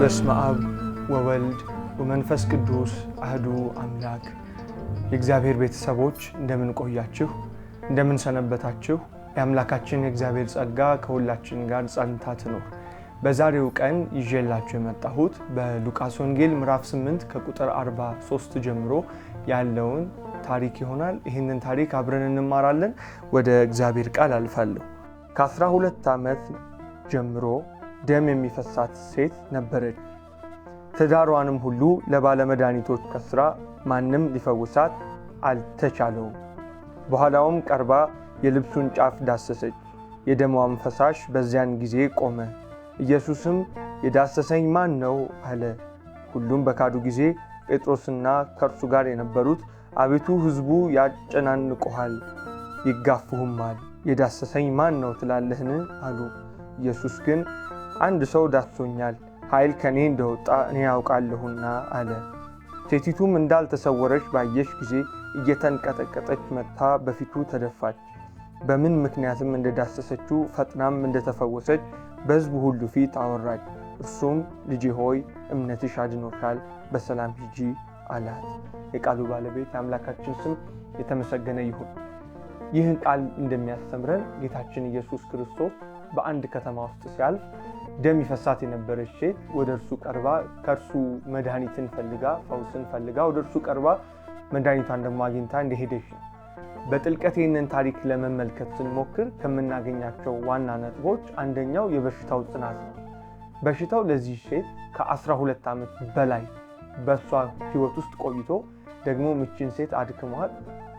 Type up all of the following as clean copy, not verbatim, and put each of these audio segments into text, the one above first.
በስመ አብ ወወልድ ወመንፈስ ቅዱስ አህዱ አምላክ። የእግዚአብሔር ቤተሰቦች እንደምን ቆያችሁ? እንደምን ሰነበታችሁ? የአምላካችን የእግዚአብሔር ጸጋ ከሁላችን ጋር ጸንታ ትኖር። በዛሬው ቀን ይዤላችሁ የመጣሁት በሉቃስ ወንጌል ምዕራፍ 8 ከቁጥር 43 ጀምሮ ያለውን ታሪክ ይሆናል። ይህንን ታሪክ አብረን እንማራለን። ወደ እግዚአብሔር ቃል አልፋለሁ። ከ12 ዓመት ጀምሮ ደም የሚፈሳት ሴት ነበረች። ትዳሯንም ሁሉ ለባለመድኃኒቶች ከስራ ማንም ሊፈውሳት አልተቻለውም። በኋላውም ቀርባ የልብሱን ጫፍ ዳሰሰች፣ የደሟም ፈሳሽ በዚያን ጊዜ ቆመ። ኢየሱስም የዳሰሰኝ ማን ነው አለ። ሁሉም በካዱ ጊዜ ጴጥሮስና ከእርሱ ጋር የነበሩት አቤቱ ሕዝቡ ያጨናንቁሃል፣ ይጋፉህማል፣ የዳሰሰኝ ማን ነው ትላለህን? አሉ። ኢየሱስ ግን አንድ ሰው ዳስሶኛል፣ ኃይል ከኔ እንደወጣ እኔ ያውቃለሁና አለ። ሴቲቱም እንዳልተሰወረች ባየች ጊዜ እየተንቀጠቀጠች መጥታ በፊቱ ተደፋች። በምን ምክንያትም እንደዳሰሰችው ፈጥናም እንደተፈወሰች በሕዝቡ ሁሉ ፊት አወራች። እርሱም ልጄ ሆይ እምነትሽ አድኖሻል፣ በሰላም ሂጂ አላት። የቃሉ ባለቤት የአምላካችን ስም የተመሰገነ ይሁን። ይህን ቃል እንደሚያስተምረን ጌታችን ኢየሱስ ክርስቶስ በአንድ ከተማ ውስጥ ሲያልፍ ደም ይፈሳት የነበረች ሴት ወደ እርሱ ቀርባ ከእርሱ መድኃኒትን ፈልጋ ፈውስን ፈልጋ ወደ እርሱ ቀርባ መድኃኒቷን ደግሞ አግኝታ እንደሄደች ነው። በጥልቀት ይህንን ታሪክ ለመመልከት ስንሞክር ከምናገኛቸው ዋና ነጥቦች አንደኛው የበሽታው ጽናት ነው። በሽታው ለዚህ ሴት ከ12 ዓመት በላይ በእሷ ሕይወት ውስጥ ቆይቶ ደግሞ ምችን ሴት አድክሟት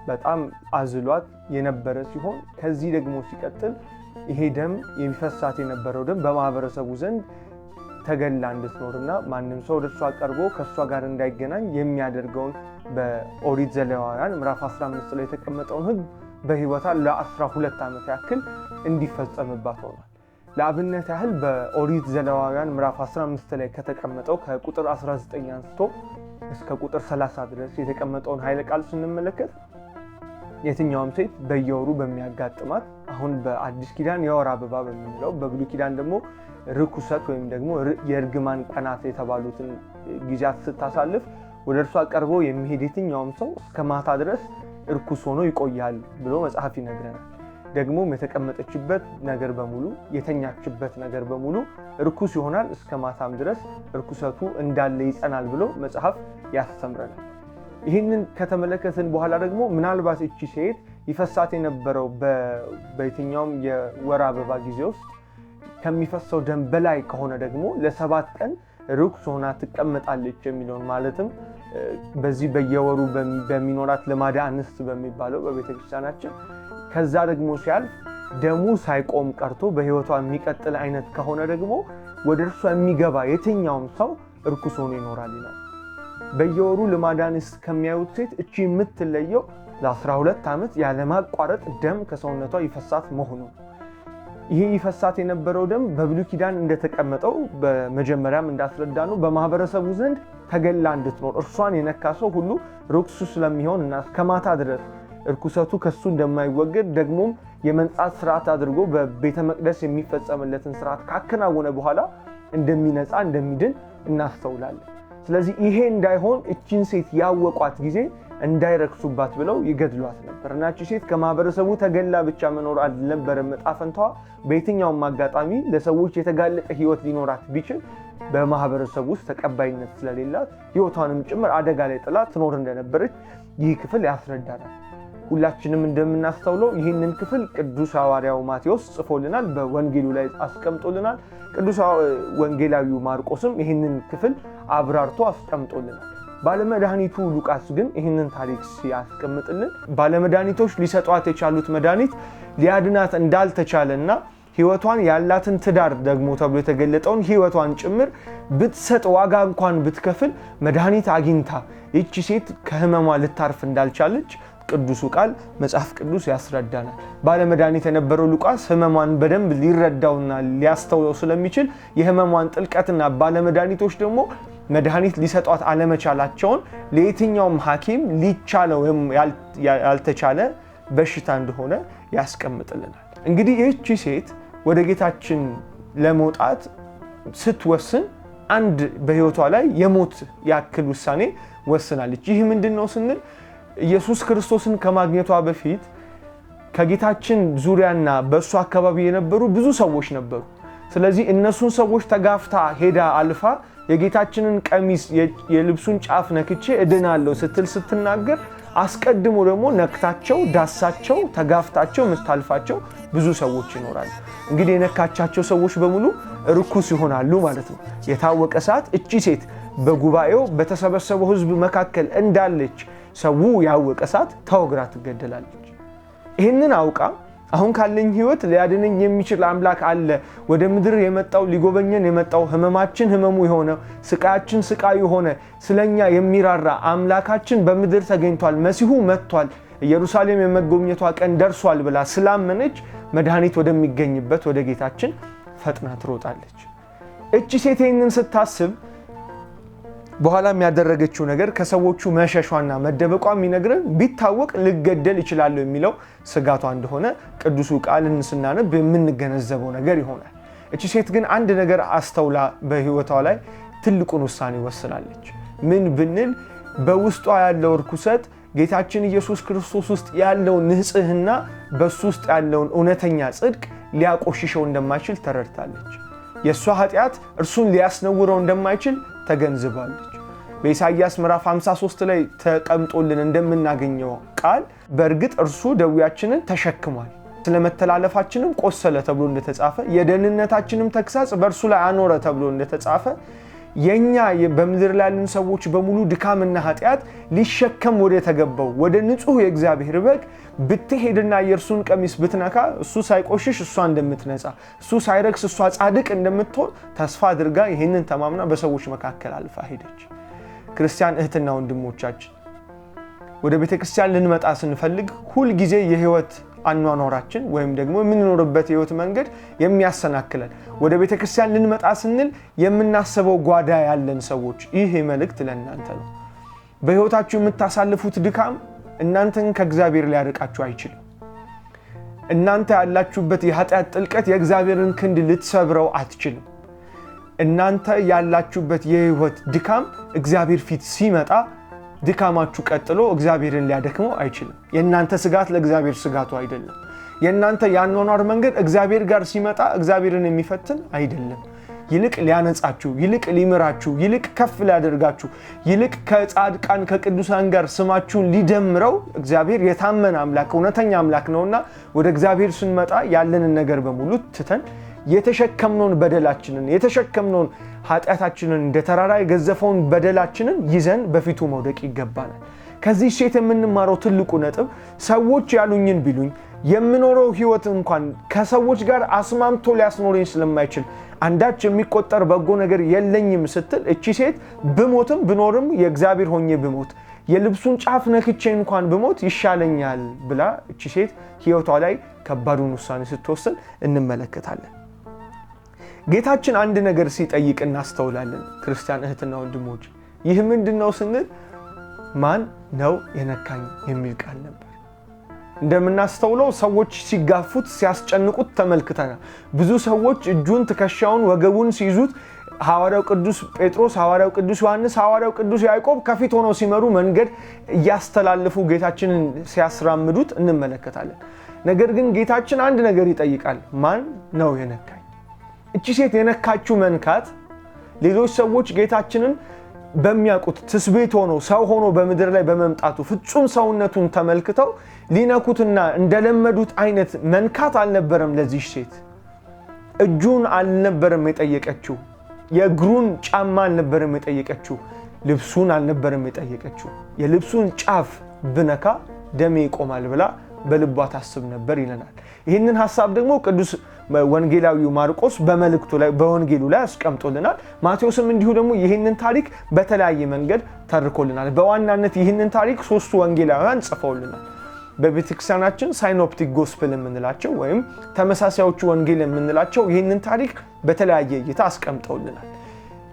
በጣም አዝሏት የነበረ ሲሆን ከዚህ ደግሞ ሲቀጥል ይሄ ደም የሚፈሳት የነበረው ደም በማህበረሰቡ ዘንድ ተገላ እንድትኖርና ማንም ሰው ወደ እሷ ቀርቦ ከእሷ ጋር እንዳይገናኝ የሚያደርገውን በኦሪት ዘሌዋውያን ምዕራፍ 15 ላይ የተቀመጠውን ሕግ በሕይወቷ ለ12 ዓመት ያክል እንዲፈጸምባት ሆኗል። ለአብነት ያህል በኦሪት ዘሌዋውያን ምዕራፍ 15 ላይ ከተቀመጠው ከቁጥር 19 አንስቶ እስከ ቁጥር 30 ድረስ የተቀመጠውን ኃይለ ቃል ስንመለከት የትኛውም ሴት በየወሩ በሚያጋጥማት አሁን በአዲስ ኪዳን የወር አበባ በምንለው በብሉይ ኪዳን ደግሞ ርኩሰት ወይም ደግሞ የእርግማን ቀናት የተባሉትን ጊዜያት ስታሳልፍ ወደ እርሷ ቀርቦ የሚሄድ የትኛውም ሰው እስከ ማታ ድረስ እርኩስ ሆኖ ይቆያል ብሎ መጽሐፍ ይነግረናል። ደግሞም የተቀመጠችበት ነገር በሙሉ የተኛችበት ነገር በሙሉ እርኩስ ይሆናል፣ እስከ ማታም ድረስ እርኩሰቱ እንዳለ ይጸናል ብሎ መጽሐፍ ያስተምረናል። ይህንን ከተመለከትን በኋላ ደግሞ ምናልባት እቺ ሴት ይፈሳት የነበረው በየትኛውም የወር አበባ ጊዜ ውስጥ ከሚፈሰው ደም በላይ ከሆነ ደግሞ ለ7 ቀን ርኩስ ሆና ትቀመጣለች የሚለውን ማለትም በዚህ በየወሩ በሚኖራት ልማደ አንስት በሚባለው በቤተክርስቲያናችን ከዛ ደግሞ ሲያልፍ ደሙ ሳይቆም ቀርቶ በሕይወቷ የሚቀጥል አይነት ከሆነ ደግሞ ወደ እርሷ የሚገባ የትኛውም ሰው እርኩስ ሆኖ ይኖራል ይላል። በየወሩ ልማደ አንስት ከሚያዩት ሴት እቺ የምትለየው ለ12 ዓመት ያለማቋረጥ ደም ከሰውነቷ ይፈሳት መሆኑ ነው። ይሄ ይፈሳት የነበረው ደም በብሉይ ኪዳን እንደተቀመጠው በመጀመሪያም እንዳስረዳነው በማህበረሰቡ ዘንድ ተገላ እንድትኖር እርሷን የነካ ሰው ሁሉ ርኩስ ስለሚሆን እና እስከ ማታ ድረስ እርኩሰቱ ከሱ እንደማይወገድ ደግሞም የመንጻት ስርዓት አድርጎ በቤተ መቅደስ የሚፈጸምለትን ስርዓት ካከናወነ በኋላ እንደሚነጻ እንደሚድን እናስተውላለን። ስለዚህ ይሄ እንዳይሆን እቺን ሴት ያወቋት ጊዜ እንዳይረክሱባት ብለው ይገድሏት ነበር እና እቺ ሴት ከማህበረሰቡ ተገላ ብቻ መኖር አልነበረም ዕጣ ፈንታዋ። በየትኛውም አጋጣሚ ለሰዎች የተጋለጠ ሕይወት ሊኖራት ቢችል በማህበረሰቡ ውስጥ ተቀባይነት ስለሌላት ሕይወቷንም ጭምር አደጋ ላይ ጥላ ትኖር እንደነበረች ይህ ክፍል ያስረዳናል። ሁላችንም እንደምናስተውለው ይህንን ክፍል ቅዱስ ሐዋርያው ማቴዎስ ጽፎልናል፣ በወንጌሉ ላይ አስቀምጦልናል። ቅዱስ ወንጌላዊው ማርቆስም ይህንን ክፍል አብራርቶ አስቀምጦልናል። ባለመድኃኒቱ ሉቃስ ግን ይህንን ታሪክ ሲያስቀምጥልን ባለመድኃኒቶች ሊሰጧት የቻሉት መድኃኒት ሊያድናት እንዳልተቻለና ሕይወቷን ያላትን ትዳር ደግሞ ተብሎ የተገለጠውን ሕይወቷን ጭምር ብትሰጥ ዋጋ እንኳን ብትከፍል መድኃኒት አግኝታ ይቺ ሴት ከህመሟ ልታርፍ እንዳልቻለች ቅዱሱ ቃል መጽሐፍ ቅዱስ ያስረዳናል። ባለመድኃኒት የነበረው ሉቃስ ህመሟን በደንብ ሊረዳውና ሊያስተውለው ስለሚችል የህመሟን ጥልቀትና ባለመድኃኒቶች ደግሞ መድኃኒት ሊሰጧት አለመቻላቸውን ለየትኛውም ሐኪም ሊቻለው ያልተቻለ በሽታ እንደሆነ ያስቀምጥልናል። እንግዲህ ይህቺ ሴት ወደ ጌታችን ለመውጣት ስትወስን አንድ በሕይወቷ ላይ የሞት ያክል ውሳኔ ወስናለች። ይህ ምንድን ነው ስንል ኢየሱስ ክርስቶስን ከማግኘቷ በፊት ከጌታችን ዙሪያና በእሱ አካባቢ የነበሩ ብዙ ሰዎች ነበሩ። ስለዚህ እነሱን ሰዎች ተጋፍታ ሄዳ አልፋ የጌታችንን ቀሚስ የልብሱን ጫፍ ነክቼ እድናለሁ ስትል ስትናገር አስቀድሞ ደግሞ ነክታቸው፣ ዳሳቸው፣ ተጋፍታቸው የምታልፋቸው ብዙ ሰዎች ይኖራሉ። እንግዲህ የነካቻቸው ሰዎች በሙሉ ርኩስ ይሆናሉ ማለት ነው። የታወቀ ሰዓት እቺ ሴት በጉባኤው በተሰበሰበው ሕዝብ መካከል እንዳለች ሰው ያወቀ ሰዓት ተወግራ ትገደላለች። ይህንን አውቃ አሁን ካለኝ ሕይወት ሊያድነኝ የሚችል አምላክ አለ፣ ወደ ምድር የመጣው ሊጎበኘን የመጣው ሕመማችን ሕመሙ የሆነ ስቃያችን ስቃዩ የሆነ ስለኛ የሚራራ አምላካችን በምድር ተገኝቷል፣ መሲሁ መጥቷል፣ ኢየሩሳሌም የመጎብኘቷ ቀን ደርሷል ብላ ስላመነች መድኃኒት ወደሚገኝበት ወደ ጌታችን ፈጥና ትሮጣለች። እቺ ሴት ይህንን ስታስብ በኋላም ያደረገችው ነገር ከሰዎቹ መሸሿና መደበቋ የሚነግረን ቢታወቅ ልገደል ይችላለሁ የሚለው ስጋቷ እንደሆነ ቅዱሱ ቃልን ስናነብ የምንገነዘበው ነገር ይሆናል። እቺ ሴት ግን አንድ ነገር አስተውላ በሕይወቷ ላይ ትልቁን ውሳኔ ወስናለች። ምን ብንል በውስጧ ያለው ርኩሰት ጌታችን ኢየሱስ ክርስቶስ ውስጥ ያለውን ንጽሕና፣ በሱ ውስጥ ያለውን እውነተኛ ጽድቅ ሊያቆሽሸው እንደማይችል ተረድታለች። የእሷ ኃጢአት እርሱን ሊያስነውረው እንደማይችል ተገንዝባለች። በኢሳይያስ ምዕራፍ 53 ላይ ተቀምጦልን እንደምናገኘው ቃል በእርግጥ እርሱ ደዌያችንን ተሸክሟል፣ ስለ መተላለፋችንም ቆሰለ ተብሎ እንደተጻፈ፣ የደህንነታችንም ተግሳጽ በእርሱ ላይ አኖረ ተብሎ እንደተጻፈ የኛ በምድር ላይ ያለን ሰዎች በሙሉ ድካምና ኃጢአት ሊሸከም ወደ ተገባው ወደ ንጹሕ የእግዚአብሔር በግ ብትሄድና የእርሱን ቀሚስ ብትነካ እሱ ሳይቆሽሽ እሷ እንደምትነጻ፣ እሱ ሳይረክስ እሷ ጻድቅ እንደምትሆን ተስፋ አድርጋ ይህንን ተማምና በሰዎች መካከል አልፋ ሄደች። ክርስቲያን እህትና ወንድሞቻችን ወደ ቤተ ክርስቲያን ልንመጣ ስንፈልግ ሁልጊዜ የህይወት አኗኗራችን ወይም ደግሞ የምንኖርበት የህይወት መንገድ የሚያሰናክለን ወደ ቤተ ክርስቲያን ልንመጣ ስንል የምናስበው ጓዳ ያለን ሰዎች ይህ መልእክት ለእናንተ ነው። በህይወታችሁ የምታሳልፉት ድካም እናንተን ከእግዚአብሔር ሊያርቃችሁ አይችልም። እናንተ ያላችሁበት የኃጢአት ጥልቀት የእግዚአብሔርን ክንድ ልትሰብረው አትችልም። እናንተ ያላችሁበት የህይወት ድካም እግዚአብሔር ፊት ሲመጣ ድካማችሁ ቀጥሎ እግዚአብሔርን ሊያደክመው አይችልም። የእናንተ ስጋት ለእግዚአብሔር ስጋቱ አይደለም። የእናንተ የአኗኗር መንገድ እግዚአብሔር ጋር ሲመጣ እግዚአብሔርን የሚፈትን አይደለም። ይልቅ ሊያነጻችሁ፣ ይልቅ ሊምራችሁ፣ ይልቅ ከፍ ሊያደርጋችሁ፣ ይልቅ ከጻድቃን ከቅዱሳን ጋር ስማችሁን ሊደምረው እግዚአብሔር የታመነ አምላክ እውነተኛ አምላክ ነውና ወደ እግዚአብሔር ስንመጣ ያለንን ነገር በሙሉ ትተን የተሸከምነውን በደላችንን የተሸከምነውን ኃጢአታችንን እንደ ተራራ የገዘፈውን በደላችንን ይዘን በፊቱ መውደቅ ይገባናል። ከዚህ ሴት የምንማረው ትልቁ ነጥብ ሰዎች ያሉኝን ቢሉኝ የምኖረው ሕይወት እንኳን ከሰዎች ጋር አስማምቶ ሊያስኖረኝ ስለማይችል አንዳች የሚቆጠር በጎ ነገር የለኝም ስትል እቺ ሴት ብሞትም ብኖርም የእግዚአብሔር ሆኜ ብሞት የልብሱን ጫፍ ነክቼ እንኳን ብሞት ይሻለኛል ብላ እቺ ሴት ሕይወቷ ላይ ከባዱን ውሳኔ ስትወስን እንመለከታለን። ጌታችን አንድ ነገር ሲጠይቅ እናስተውላለን። ክርስቲያን እህትና ወንድሞች፣ ይህ ምንድን ነው ስንል ማን ነው የነካኝ የሚል ቃል ነበር። እንደምናስተውለው ሰዎች ሲጋፉት ሲያስጨንቁት ተመልክተናል። ብዙ ሰዎች እጁን፣ ትከሻውን፣ ወገቡን ሲይዙት ሐዋርያው ቅዱስ ጴጥሮስ፣ ሐዋርያው ቅዱስ ዮሐንስ፣ ሐዋርያው ቅዱስ ያዕቆብ ከፊት ሆነው ሲመሩ መንገድ እያስተላለፉ ጌታችንን ሲያስራምዱት እንመለከታለን። ነገር ግን ጌታችን አንድ ነገር ይጠይቃል፣ ማን ነው የነካኝ? እቺ ሴት የነካችው መንካት ሌሎች ሰዎች ጌታችንን በሚያውቁት ትስብእት ሆኖ ሰው ሆኖ በምድር ላይ በመምጣቱ ፍጹም ሰውነቱን ተመልክተው ሊነኩትና እንደለመዱት አይነት መንካት አልነበረም። ለዚህ ሴት እጁን አልነበረም የጠየቀችው፣ የእግሩን ጫማ አልነበረም የጠየቀችው፣ ልብሱን አልነበረም የጠየቀችው። የልብሱን ጫፍ ብነካ ደሜ ይቆማል ብላ በልቧ ታስብ ነበር ይለናል። ይህንን ሀሳብ ደግሞ ቅዱስ ወንጌላዊው ማርቆስ በመልእክቱ ላይ በወንጌሉ ላይ አስቀምጦልናል። ማቴዎስም እንዲሁ ደግሞ ይህንን ታሪክ በተለያየ መንገድ ተርኮልናል። በዋናነት ይህንን ታሪክ ሶስቱ ወንጌላውያን ጽፈውልናል። በቤተክርስቲያናችን synoptic gospel የምንላቸው ወይም ተመሳሳዮቹ ወንጌል የምንላቸው ይህንን ታሪክ በተለያየ እይታ አስቀምጠውልናል።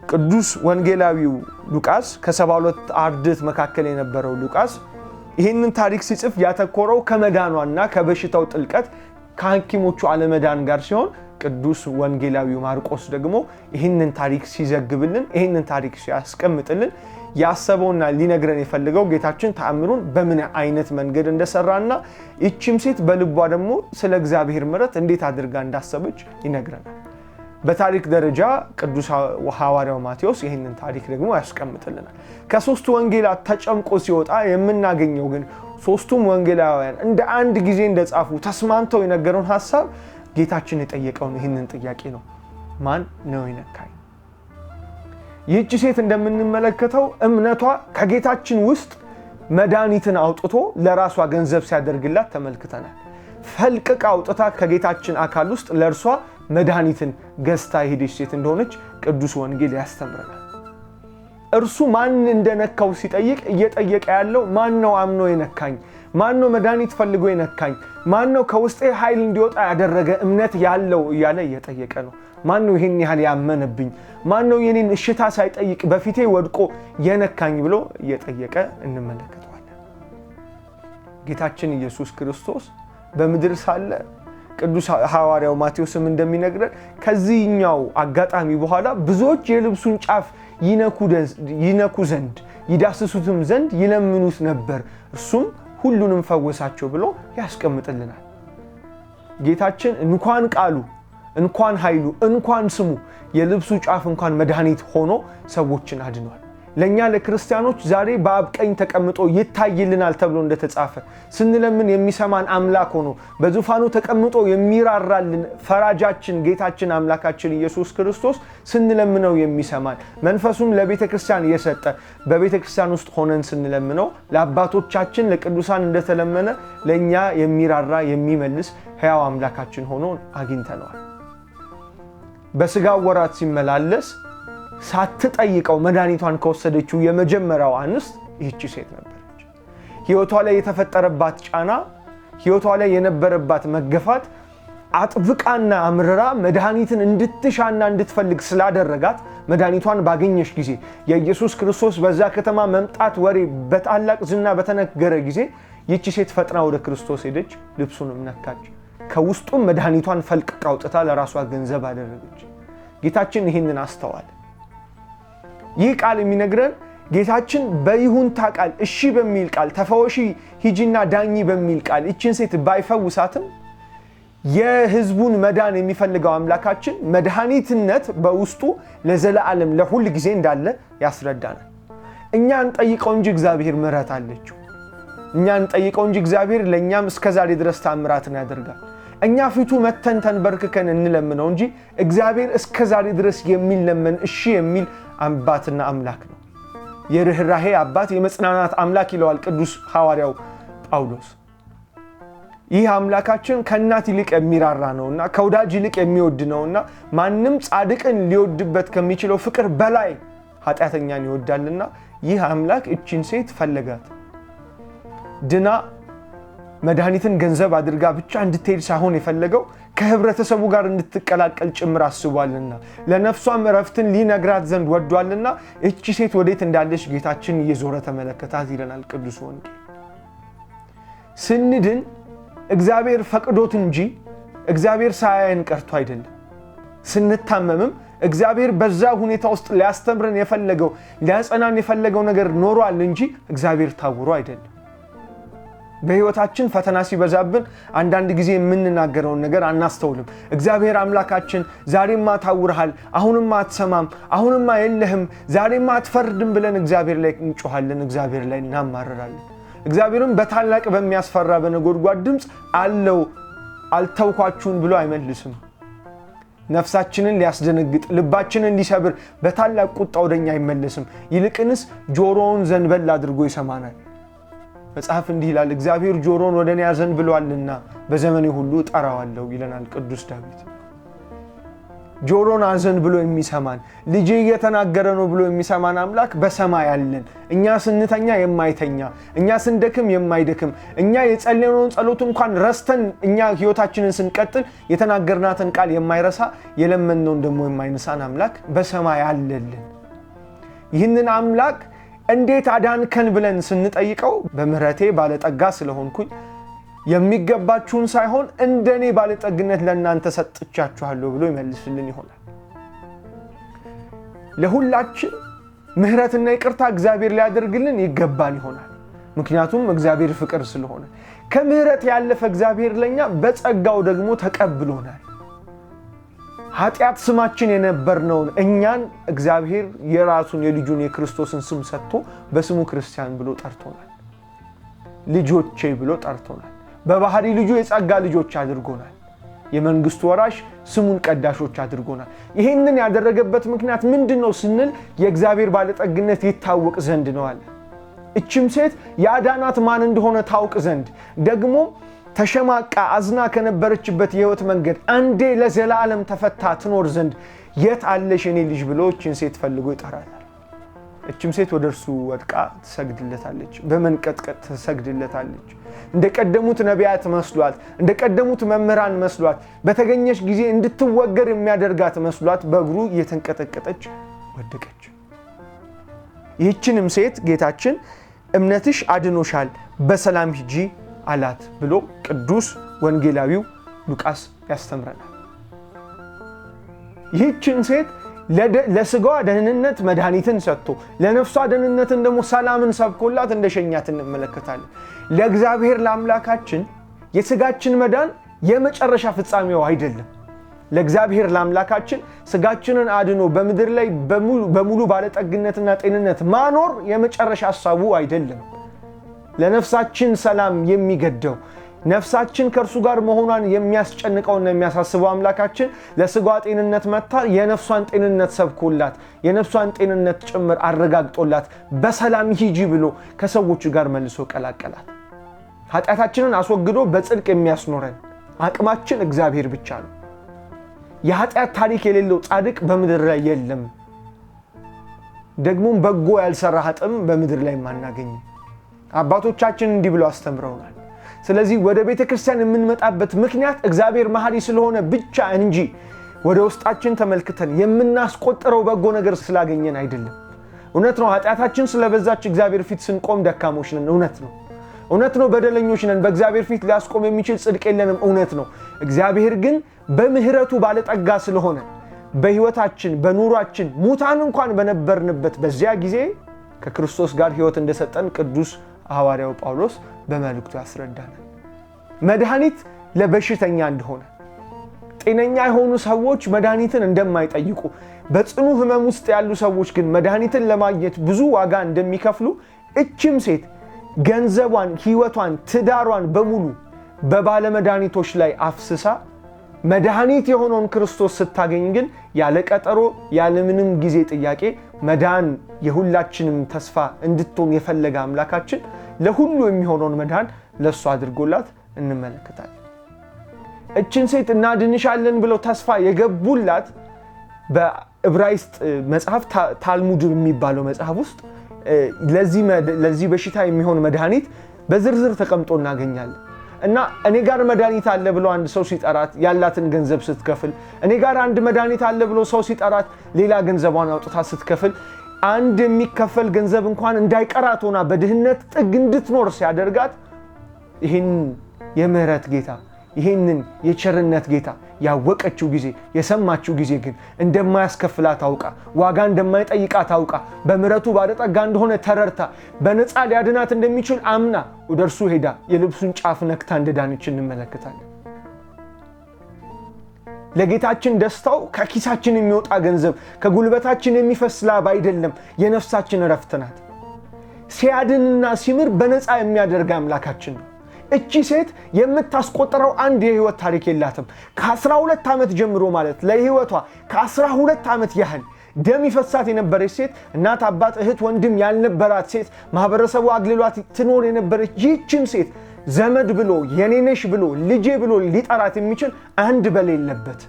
ቅዱስ ወንጌላዊው ሉቃስ ከ72 አርድእት መካከል የነበረው ሉቃስ ይህንን ታሪክ ሲጽፍ ያተኮረው ከመዳኗና ከበሽታው ጥልቀት ከሐኪሞቹ አለመዳን ጋር ሲሆን ቅዱስ ወንጌላዊው ማርቆስ ደግሞ ይህንን ታሪክ ሲዘግብልን፣ ይህንን ታሪክ ሲያስቀምጥልን ያሰበውና ሊነግረን የፈለገው ጌታችን ተአምሩን በምን አይነት መንገድ እንደሰራና ይቺም ሴት በልቧ ደግሞ ስለ እግዚአብሔር ምሕረት እንዴት አድርጋ እንዳሰበች ይነግረናል። በታሪክ ደረጃ ቅዱስ ሐዋርያው ማቴዎስ ይህንን ታሪክ ደግሞ ያስቀምጥልናል። ከሶስቱ ወንጌላት ተጨምቆ ሲወጣ የምናገኘው ግን ሶስቱም ወንጌላውያን እንደ አንድ ጊዜ እንደጻፉ ተስማምተው የነገረውን ሀሳብ ጌታችን የጠየቀውን ይህንን ጥያቄ ነው። ማን ነው የነካኝ? ይህች ሴት እንደምንመለከተው እምነቷ ከጌታችን ውስጥ መድኃኒትን አውጥቶ ለራሷ ገንዘብ ሲያደርግላት ተመልክተናል። ፈልቅቃ አውጥታ ከጌታችን አካል ውስጥ ለእርሷ መድኃኒትን ገዝታ የሄደች ሴት እንደሆነች ቅዱስ ወንጌል ያስተምረናል። እርሱ ማን እንደነካው ሲጠይቅ እየጠየቀ ያለው ማን ነው አምኖ የነካኝ? ማን ነው መድኃኒት ፈልጎ የነካኝ? ማን ነው ከውስጤ ኃይል እንዲወጣ ያደረገ እምነት ያለው እያለ እየጠየቀ ነው። ማን ነው ይህን ያህል ያመነብኝ? ማን ነው የኔን እሽታ ሳይጠይቅ በፊቴ ወድቆ የነካኝ ብሎ እየጠየቀ እንመለከተዋለን። ጌታችን ኢየሱስ ክርስቶስ በምድር ሳለ ቅዱስ ሐዋርያው ማቴዎስም እንደሚነግረን ከዚህኛው አጋጣሚ በኋላ ብዙዎች የልብሱን ጫፍ ይነኩ ዘንድ ይዳስሱትም ዘንድ ይለምኑት ነበር፣ እርሱም ሁሉንም ፈወሳቸው ብሎ ያስቀምጥልናል። ጌታችን እንኳን ቃሉ እንኳን ኃይሉ እንኳን ስሙ የልብሱ ጫፍ እንኳን መድኃኒት ሆኖ ሰዎችን አድኗል። ለእኛ ለክርስቲያኖች ዛሬ በአብ ቀኝ ተቀምጦ ይታይልናል ተብሎ እንደተጻፈ ስንለምን የሚሰማን አምላክ ሆኖ በዙፋኑ ተቀምጦ የሚራራልን ፈራጃችን ጌታችን አምላካችን ኢየሱስ ክርስቶስ ስንለምነው የሚሰማን መንፈሱን ለቤተ ክርስቲያን የሰጠ በቤተ ክርስቲያን ውስጥ ሆነን ስንለምነው ለአባቶቻችን ለቅዱሳን እንደተለመነ ለእኛ የሚራራ የሚመልስ ሕያው አምላካችን ሆኖ አግኝተነዋል። በስጋው ወራት ሲመላለስ ሳትጠይቀው መድኃኒቷን ከወሰደችው የመጀመሪያው አንስት ይህቺ ሴት ነበረች። ሕይወቷ ላይ የተፈጠረባት ጫና፣ ሕይወቷ ላይ የነበረባት መገፋት አጥብቃና አምርራ መድኃኒትን እንድትሻና እንድትፈልግ ስላደረጋት መድኃኒቷን ባገኘች ጊዜ የኢየሱስ ክርስቶስ በዛ ከተማ መምጣት ወሬ በታላቅ ዝና በተነገረ ጊዜ ይህቺ ሴት ፈጥና ወደ ክርስቶስ ሄደች፣ ልብሱንም ነካች። ከውስጡም መድኃኒቷን ፈልቅቃ አውጥታ ለራሷ ገንዘብ አደረገች። ጌታችን ይህንን አስተዋለ። ይህ ቃል የሚነግረን ጌታችን በይሁንታ ቃል እሺ በሚል ቃል ተፈወሺ ሂጂና ዳኚ በሚል ቃል ይችን ሴት ባይፈውሳትም የሕዝቡን መዳን የሚፈልገው አምላካችን መድኃኒትነት በውስጡ ለዘላለም ለሁል ጊዜ እንዳለ ያስረዳናል። እኛ እንጠይቀው እንጂ እግዚአብሔር ምሕረት አለችው። እኛ እንጠይቀው እንጂ እግዚአብሔር ለእኛም እስከዛሬ ድረስ ታምራትን ያደርጋል። እኛ ፊቱ መተን ተንበርክከን እንለምነው እንጂ እግዚአብሔር እስከዛሬ ድረስ የሚለመን እሺ የሚል አባትና አምላክ ነው። የርኅራሄ አባት የመጽናናት አምላክ ይለዋል ቅዱስ ሐዋርያው ጳውሎስ። ይህ አምላካችን ከእናት ይልቅ የሚራራ ነውና ከወዳጅ ይልቅ የሚወድ ነውና ማንም ጻድቅን ሊወድበት ከሚችለው ፍቅር በላይ ኃጢአተኛን ይወዳልና ይህ አምላክ እቺን ሴት ፈለጋት። ድና መድኃኒትን ገንዘብ አድርጋ ብቻ እንድትሄድ ሳይሆን የፈለገው ከህብረተሰቡ ጋር እንድትቀላቀል ጭምር አስቧልና ለነፍሷም እረፍትን ሊነግራት ዘንድ ወዷልና እቺ ሴት ወዴት እንዳለች ጌታችን እየዞረ ተመለከታት ይለናል ቅዱስ ወንጌል። ስንድን እግዚአብሔር ፈቅዶት እንጂ እግዚአብሔር ሳያየን ቀርቶ አይደለም። ስንታመምም እግዚአብሔር በዛ ሁኔታ ውስጥ ሊያስተምረን የፈለገው ሊያጸናን የፈለገው ነገር ኖሯል እንጂ እግዚአብሔር ታውሮ አይደለም። በህይወታችን ፈተና ሲበዛብን አንዳንድ ጊዜ የምንናገረውን ነገር አናስተውልም። እግዚአብሔር አምላካችን ዛሬማ ታውርሃል፣ አሁንማ አትሰማም፣ አሁንማ የለህም፣ ዛሬማ አትፈርድም ብለን እግዚአብሔር ላይ እንጮሃለን፣ እግዚአብሔር ላይ እናማርራለን። እግዚአብሔርም በታላቅ በሚያስፈራ በነጎድጓድ ድምፅ አለው አልተውኳችሁን ብሎ አይመልስም። ነፍሳችንን ሊያስደነግጥ ልባችንን ሊሰብር በታላቅ ቁጣ ወደኛ አይመለስም። ይልቅንስ ጆሮውን ዘንበል አድርጎ ይሰማናል። መጽሐፍ እንዲህ ይላል፣ እግዚአብሔር ጆሮውን ወደ እኔ አዘንብሏልና በዘመኔ ሁሉ እጠራዋለሁ ይለናል ቅዱስ ዳዊት። ጆሮን አዘንብሎ የሚሰማን ልጄ እየተናገረ ነው ብሎ የሚሰማን አምላክ በሰማይ አለን። እኛ ስንተኛ የማይተኛ፣ እኛ ስንደክም የማይደክም፣ እኛ የጸለየነውን ጸሎት እንኳን ረስተን እኛ ህይወታችንን ስንቀጥል የተናገርናትን ቃል የማይረሳ የለመንነውን ደግሞ የማይነሳን አምላክ በሰማይ አለልን። ይህንን አምላክ እንዴት አዳንከን ብለን ስንጠይቀው በምህረቴ ባለጠጋ ስለሆንኩኝ የሚገባችሁን ሳይሆን እንደኔ ባለጠግነት ለእናንተ ሰጥቻችኋለሁ ብሎ ይመልስልን ይሆናል። ለሁላችን ምህረትና ይቅርታ እግዚአብሔር ሊያደርግልን ይገባን ይሆናል። ምክንያቱም እግዚአብሔር ፍቅር ስለሆነ ከምህረት ያለፈ እግዚአብሔር ለኛ በጸጋው ደግሞ ተቀብሎናል። ኃጢአት ስማችን የነበርነውን እኛን እግዚአብሔር የራሱን የልጁን የክርስቶስን ስም ሰጥቶ በስሙ ክርስቲያን ብሎ ጠርቶናል። ልጆቼ ብሎ ጠርቶናል። በባህሪ ልጁ የጸጋ ልጆች አድርጎናል። የመንግስቱ ወራሽ ስሙን ቀዳሾች አድርጎናል። ይህንን ያደረገበት ምክንያት ምንድነው ስንል የእግዚአብሔር ባለጠግነት ይታወቅ ዘንድ ነው አለ። እችም ሴት ያዳናት ማን እንደሆነ ታውቅ ዘንድ ደግሞ ተሸማቃ አዝና ከነበረችበት የህይወት መንገድ አንዴ ለዘላለም ተፈታ ትኖር ዘንድ የት አለሽ የኔ ልጅ ብሎ እችን ሴት ፈልጎ ይጠራታል። እችም ሴት ወደ እርሱ ወድቃ ትሰግድለታለች፣ በመንቀጥቀጥ ትሰግድለታለች። እንደቀደሙት ነቢያት መስሏት፣ እንደቀደሙት መምህራን መስሏት፣ በተገኘች ጊዜ እንድትወገር የሚያደርጋት መስሏት በእግሩ እየተንቀጠቀጠች ወደቀች። ይህችንም ሴት ጌታችን እምነትሽ አድኖሻል፣ በሰላም ሂጂ አላት ብሎ ቅዱስ ወንጌላዊው ሉቃስ ያስተምረናል። ይህችን ሴት ለስጋዋ ደህንነት መድኃኒትን ሰጥቶ ለነፍሷ ደህንነትን ደግሞ ሰላምን ሰብኮላት እንደሸኛት እንመለከታለን። ለእግዚአብሔር ለአምላካችን የስጋችን መዳን የመጨረሻ ፍጻሜው አይደለም። ለእግዚአብሔር ለአምላካችን ስጋችንን አድኖ በምድር ላይ በሙሉ ባለጠግነትና ጤንነት ማኖር የመጨረሻ ሐሳቡ አይደለም። ለነፍሳችን ሰላም የሚገደው ነፍሳችን ከእርሱ ጋር መሆኗን የሚያስጨንቀውና የሚያሳስበው አምላካችን ለስጋዋ ጤንነት መታ የነፍሷን ጤንነት ሰብኮላት የነፍሷን ጤንነት ጭምር አረጋግጦላት በሰላም ሂጂ ብሎ ከሰዎቹ ጋር መልሶ ቀላቀላት። ኃጢአታችንን አስወግዶ በጽድቅ የሚያስኖረን አቅማችን እግዚአብሔር ብቻ ነው። የኃጢአት ታሪክ የሌለው ጻድቅ በምድር ላይ የለም። ደግሞም በጎ ያልሰራ ኃጥም በምድር ላይ ማናገኝ። አባቶቻችን እንዲህ ብለው አስተምረውናል። ስለዚህ ወደ ቤተክርስቲያን የምንመጣበት ምክንያት እግዚአብሔር መሐሪ ስለሆነ ብቻ እንጂ ወደ ውስጣችን ተመልክተን የምናስቆጥረው በጎ ነገር ስላገኘን አይደለም። እውነት ነው፣ ኃጢአታችን ስለበዛች እግዚአብሔር ፊት ስንቆም ደካሞች ነን። እውነት ነው። እውነት ነው፣ በደለኞች ነን። በእግዚአብሔር ፊት ሊያስቆም የሚችል ጽድቅ የለንም። እውነት ነው። እግዚአብሔር ግን በምህረቱ ባለጠጋ ስለሆነ በህይወታችን በኑሯችን ሙታን እንኳን በነበርንበት በዚያ ጊዜ ከክርስቶስ ጋር ህይወት እንደሰጠን ቅዱስ ሐዋርያው ጳውሎስ በመልእክቱ ያስረዳናል። መድኃኒት ለበሽተኛ እንደሆነ፣ ጤነኛ የሆኑ ሰዎች መድኃኒትን እንደማይጠይቁ፣ በጽኑ ህመም ውስጥ ያሉ ሰዎች ግን መድኃኒትን ለማግኘት ብዙ ዋጋ እንደሚከፍሉ እችም ሴት ገንዘቧን፣ ህይወቷን፣ ትዳሯን በሙሉ በባለመድኃኒቶች ላይ አፍስሳ መድኃኒት የሆነውን ክርስቶስ ስታገኝ ግን ያለ ቀጠሮ ያለ ምንም ጊዜ ጥያቄ መዳን የሁላችንም ተስፋ እንድትሆን የፈለገ አምላካችን ለሁሉ የሚሆነውን መዳን ለሷ አድርጎላት እንመለከታለን። እችን ሴት እናድንሻለን ብለው ተስፋ የገቡላት በዕብራይስጥ መጽሐፍ ታልሙድ የሚባለው መጽሐፍ ውስጥ ለዚህ በሽታ የሚሆን መድኃኒት በዝርዝር ተቀምጦ እናገኛለን። እና እኔ ጋር መድኃኒት አለ ብሎ አንድ ሰው ሲጠራት ያላትን ገንዘብ ስትከፍል፣ እኔ ጋር አንድ መድኃኒት አለ ብሎ ሰው ሲጠራት ሌላ ገንዘቧን አውጥታ ስትከፍል፣ አንድ የሚከፈል ገንዘብ እንኳን እንዳይቀራት ሆና በድህነት ጥግ እንድትኖር ሲያደርጋት ይህን የምህረት ጌታ ይህንን የቸርነት ጌታ ያወቀችው ጊዜ የሰማችው ጊዜ ግን እንደማያስከፍላት አውቃ ዋጋ እንደማይጠይቃት አውቃ በምህረቱ ባለጠጋ እንደሆነ ተረድታ በነፃ ሊያድናት እንደሚችል አምና ወደ እርሱ ሄዳ የልብሱን ጫፍ ነክታ እንደዳነች እንመለከታለን። ለጌታችን ደስታው ከኪሳችን የሚወጣ ገንዘብ ከጉልበታችን የሚፈስ ላብ አይደለም፣ የነፍሳችን እረፍት ናት። ሲያድንና ሲምር በነፃ የሚያደርግ አምላካችን ነው። እቺ ሴት የምታስቆጥረው አንድ የህይወት ታሪክ የላትም። ከ12 ዓመት ጀምሮ ማለት ለህይወቷ ከ12 ዓመት ያህል ደም ይፈሳት የነበረች ሴት፣ እናት፣ አባት፣ እህት፣ ወንድም ያልነበራት ሴት፣ ማህበረሰቡ አግልሏት ትኖር የነበረች ይህችን ሴት ዘመድ ብሎ የኔነሽ ብሎ ልጄ ብሎ ሊጠራት የሚችል አንድ በሌለበት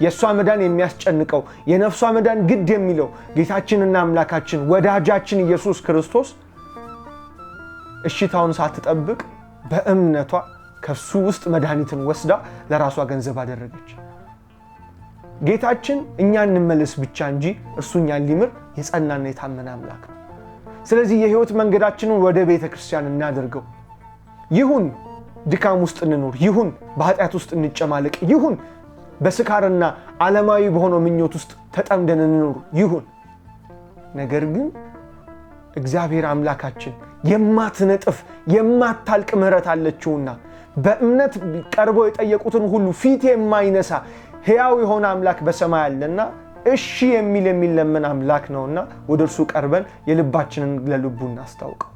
የእሷ መዳን የሚያስጨንቀው የነፍሷ መዳን ግድ የሚለው ጌታችንና አምላካችን ወዳጃችን ኢየሱስ ክርስቶስ እሽታውን ሳትጠብቅ በእምነቷ ከሱ ውስጥ መድኃኒትን ወስዳ ለራሷ ገንዘብ አደረገች። ጌታችን እኛ እንመለስ ብቻ እንጂ እርሱ እኛን ሊምር የጸናና የታመነ አምላክ ነው። ስለዚህ የህይወት መንገዳችንን ወደ ቤተ ክርስቲያን እናደርገው። ይሁን ድካም ውስጥ እንኖር ይሁን፣ በኃጢአት ውስጥ እንጨማለቅ ይሁን፣ በስካርና ዓለማዊ በሆነው ምኞት ውስጥ ተጠምደን እንኖር ይሁን፣ ነገር ግን እግዚአብሔር አምላካችን የማትነጥፍ የማታልቅ ምሕረት አለችውና በእምነት ቀርበው የጠየቁትን ሁሉ ፊት የማይነሳ ሕያው የሆነ አምላክ በሰማይ አለና እሺ የሚል የሚለመን አምላክ ነውና ወደ እርሱ ቀርበን የልባችንን ለልቡ እናስታውቀው።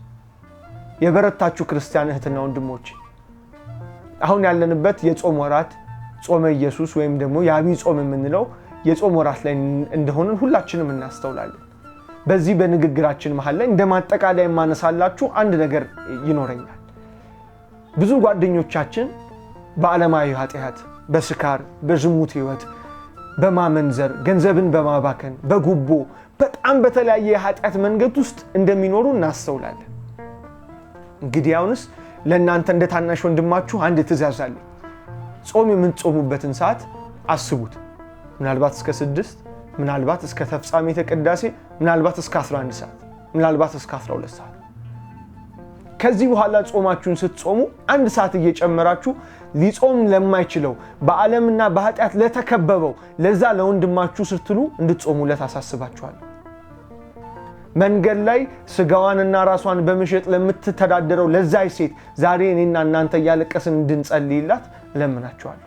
የበረታችሁ ክርስቲያን እህትና ወንድሞች፣ አሁን ያለንበት የጾም ወራት ጾመ ኢየሱስ ወይም ደግሞ የዐቢይ ጾም የምንለው የጾም ወራት ላይ እንደሆንን ሁላችንም እናስተውላለን። በዚህ በንግግራችን መሀል ላይ እንደ ማጠቃለያ የማነሳላችሁ አንድ ነገር ይኖረኛል። ብዙ ጓደኞቻችን በዓለማዊ ኃጢአት፣ በስካር፣ በዝሙት ሕይወት፣ በማመንዘር፣ ገንዘብን በማባከን፣ በጉቦ፣ በጣም በተለያየ የኃጢአት መንገድ ውስጥ እንደሚኖሩ እናስተውላለን። እንግዲያውንስ ለእናንተ እንደ ታናሽ ወንድማችሁ አንድ ትእዛዝ አለኝ። ጾም የምትጾሙበትን ሰዓት አስቡት። ምናልባት እስከ 6፣ ምናልባት እስከ ተፍጻሜተ ቅዳሴ፣ ምናልባት እስከ 11 ሰዓት፣ ምናልባት እስከ 12 ሰዓት። ከዚህ በኋላ ጾማችሁን ስትጾሙ አንድ ሰዓት እየጨመራችሁ ሊጾም ለማይችለው በዓለምና በኃጢአት ለተከበበው ለዛ ለወንድማችሁ ስትሉ እንድትጾሙለት አሳስባችኋለሁ። መንገድ ላይ ስጋዋንና ራሷን በመሸጥ ለምትተዳደረው ለዛች ሴት ዛሬ እኔና እናንተ እያለቀስን እንድንጸልይላት እለምናችኋለሁ።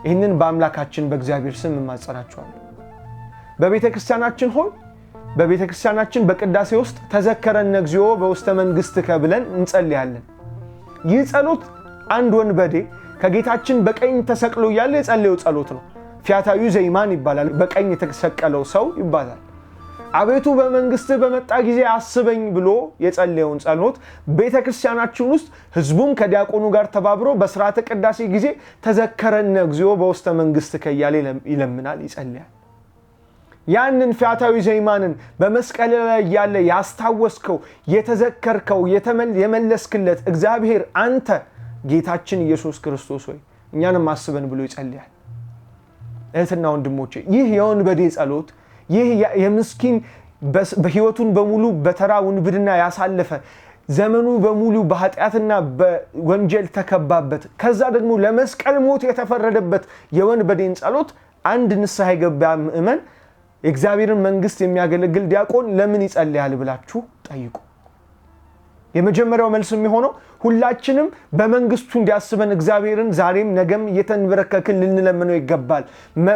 ይህንን በአምላካችን በእግዚአብሔር ስም እማጸናችኋለሁ። በቤተ ክርስቲያናችን ሆይ በቤተ ክርስቲያናችን በቅዳሴ ውስጥ ተዘከረነ እግዚኦ በውስተ መንግሥትከ ብለን እንጸልያለን። ይህ ጸሎት አንድ ወንበዴ ከጌታችን በቀኝ ተሰቅሎ እያለ የጸለየው ጸሎት ነው። ፊያታዊ ዘይማን ይባላል። በቀኝ የተሰቀለው ሰው ይባላል። አቤቱ በመንግስትህ በመጣ ጊዜ አስበኝ ብሎ የጸለየውን ጸሎት ቤተ ክርስቲያናችን ውስጥ ሕዝቡም ከዲያቆኑ ጋር ተባብሮ በስርዓተ ቅዳሴ ጊዜ ተዘከረነ እግዚኦ በውስተ መንግሥትከ እያለ ይለምናል፣ ይጸልያል። ያንን ፊያታዊ ዘይማንን በመስቀል ላይ ያለ ያስታወስከው፣ የተዘከርከው፣ የመለስክለት እግዚአብሔር አንተ ጌታችን ኢየሱስ ክርስቶስ ሆይ እኛንም አስበን ብሎ ይጸልያል። እህትና ወንድሞቼ፣ ይህ የወንበዴ ጸሎት፣ ይህ የምስኪን በህይወቱን በሙሉ በተራ ውንብድና ያሳለፈ፣ ዘመኑ በሙሉ በኃጢአትና በወንጀል ተከባበት፣ ከዛ ደግሞ ለመስቀል ሞት የተፈረደበት የወንበዴን ጸሎት አንድ ንስሐ የገባ ምእመን፣ የእግዚአብሔርን መንግስት የሚያገለግል ዲያቆን ለምን ይጸልያል ብላችሁ ጠይቁ። የመጀመሪያው መልስ የሚሆነው ሁላችንም በመንግስቱ እንዲያስበን እግዚአብሔርን ዛሬም ነገም እየተንበረከክን ልንለምነው ይገባል።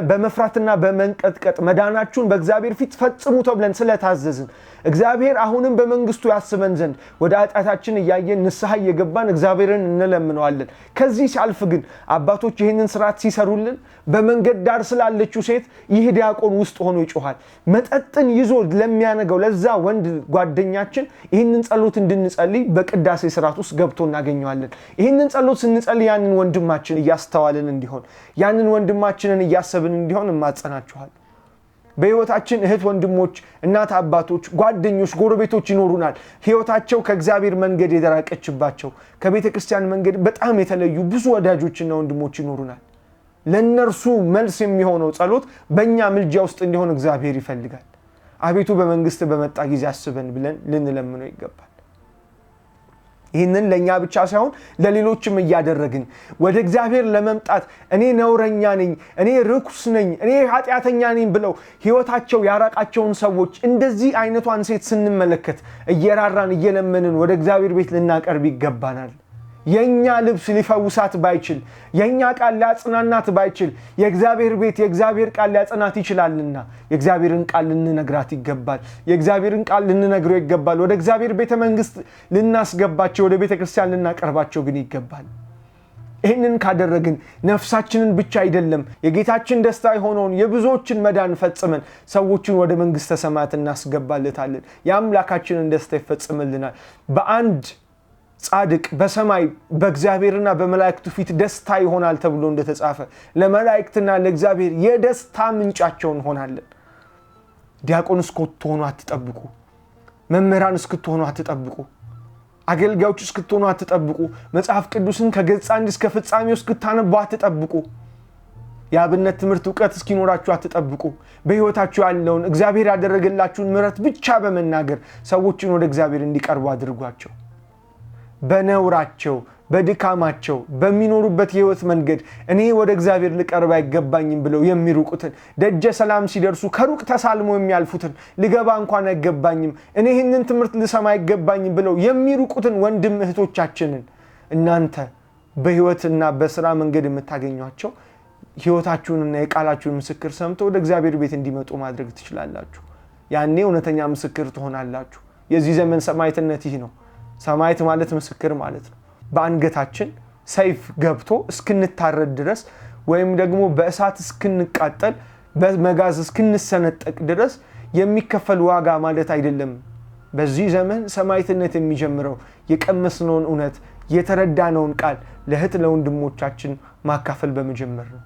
በመፍራትና በመንቀጥቀጥ መዳናችሁን በእግዚአብሔር ፊት ፈጽሙ ተብለን ስለታዘዝን እግዚአብሔር አሁንም በመንግስቱ ያስበን ዘንድ ወደ ኃጢአታችን እያየን ንስሐ እየገባን እግዚአብሔርን እንለምነዋለን። ከዚህ ሲያልፍ ግን አባቶች ይህንን ስርዓት ሲሰሩልን በመንገድ ዳር ስላለችው ሴት ይህ ዲያቆን ውስጥ ሆኖ ይጮሃል። መጠጥን ይዞ ለሚያነገው ለዛ ወንድ ጓደኛችን ይህንን ጸሎት እንድንጸልይ በቅዳሴ ስርዓት ውስጥ ገብቶ እናገኘዋለን። ይህንን ጸሎት ስንጸልይ ያንን ወንድማችን እያስተዋልን እንዲሆን፣ ያንን ወንድማችንን እያሰብን እንዲሆን እማጸናችኋለሁ። በህይወታችን እህት ወንድሞች፣ እናት አባቶች፣ ጓደኞች፣ ጎረቤቶች ይኖሩናል። ህይወታቸው ከእግዚአብሔር መንገድ የደራቀችባቸው፣ ከቤተ ክርስቲያን መንገድ በጣም የተለዩ ብዙ ወዳጆችና ወንድሞች ይኖሩናል። ለእነርሱ መልስ የሚሆነው ጸሎት በእኛ ምልጃ ውስጥ እንዲሆን እግዚአብሔር ይፈልጋል። አቤቱ በመንግስት በመጣ ጊዜ አስበን ብለን ልንለምነው ይገባል። ይህንን ለእኛ ብቻ ሳይሆን ለሌሎችም እያደረግን ወደ እግዚአብሔር ለመምጣት እኔ ነውረኛ ነኝ፣ እኔ ርኩስ ነኝ፣ እኔ ኃጢአተኛ ነኝ ብለው ህይወታቸው ያራቃቸውን ሰዎች እንደዚህ አይነቷን ሴት ስንመለከት እየራራን እየለመንን ወደ እግዚአብሔር ቤት ልናቀርብ ይገባናል። የኛ ልብስ ሊፈውሳት ባይችል፣ የኛ ቃል ሊያጽናናት ባይችል፣ የእግዚአብሔር ቤት የእግዚአብሔር ቃል ሊያጽናት ይችላልና የእግዚአብሔርን ቃል ልንነግራት ይገባል። የእግዚአብሔርን ቃል ልንነግረው ይገባል። ወደ እግዚአብሔር ቤተ መንግስት ልናስገባቸው፣ ወደ ቤተ ክርስቲያን ልናቀርባቸው ግን ይገባል። ይህንን ካደረግን ነፍሳችንን ብቻ አይደለም የጌታችን ደስታ የሆነውን የብዙዎችን መዳን ፈጽመን ሰዎችን ወደ መንግስተ ሰማያት እናስገባለታለን። የአምላካችንን ደስታ ይፈጽምልናል። በአንድ ጻድቅ በሰማይ በእግዚአብሔርና በመላእክቱ ፊት ደስታ ይሆናል ተብሎ እንደተጻፈ ለመላእክትና ለእግዚአብሔር የደስታ ምንጫቸው እንሆናለን። ዲያቆን እስክትሆኑ አትጠብቁ። መምህራን እስክትሆኑ አትጠብቁ። አገልጋዮች እስክትሆኑ አትጠብቁ። መጽሐፍ ቅዱስን ከገጽ አንድ እስከ ፍጻሜው እስክታነቡ አትጠብቁ። የአብነት ትምህርት እውቀት እስኪኖራችሁ አትጠብቁ። በሕይወታችሁ ያለውን እግዚአብሔር ያደረገላችሁን ምሕረት ብቻ በመናገር ሰዎችን ወደ እግዚአብሔር እንዲቀርቡ አድርጓቸው። በነውራቸው፣ በድካማቸው፣ በሚኖሩበት የህይወት መንገድ እኔ ወደ እግዚአብሔር ልቀርብ አይገባኝም ብለው የሚሩቁትን፣ ደጀ ሰላም ሲደርሱ ከሩቅ ተሳልሞ የሚያልፉትን፣ ልገባ እንኳን አይገባኝም፣ እኔ ይህንን ትምህርት ልሰማ አይገባኝም ብለው የሚሩቁትን ወንድም እህቶቻችንን እናንተ በህይወትና በስራ መንገድ የምታገኟቸው ህይወታችሁንና የቃላችሁን ምስክር ሰምተው ወደ እግዚአብሔር ቤት እንዲመጡ ማድረግ ትችላላችሁ። ያኔ እውነተኛ ምስክር ትሆናላችሁ። የዚህ ዘመን ሰማዕትነት ይህ ነው። ሰማዕት ማለት ምስክር ማለት ነው። በአንገታችን ሰይፍ ገብቶ እስክንታረድ ድረስ ወይም ደግሞ በእሳት እስክንቃጠል፣ በመጋዝ እስክንሰነጠቅ ድረስ የሚከፈል ዋጋ ማለት አይደለም። በዚህ ዘመን ሰማዕትነት የሚጀምረው የቀመስነውን እውነት፣ የተረዳነውን ቃል ለእህት ለወንድሞቻችን ማካፈል በመጀመር ነው።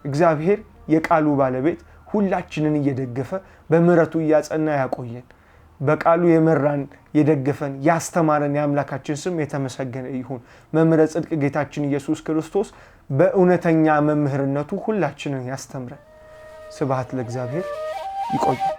እግዚአብሔር የቃሉ ባለቤት ሁላችንን እየደገፈ በምሕረቱ እያጸና ያቆየን። በቃሉ የመራን፣ የደገፈን፣ ያስተማረን የአምላካችን ስም የተመሰገነ ይሁን። መምህረ ጽድቅ ጌታችን ኢየሱስ ክርስቶስ በእውነተኛ መምህርነቱ ሁላችንን ያስተምረን። ስብሐት ለእግዚአብሔር። ይቆያል።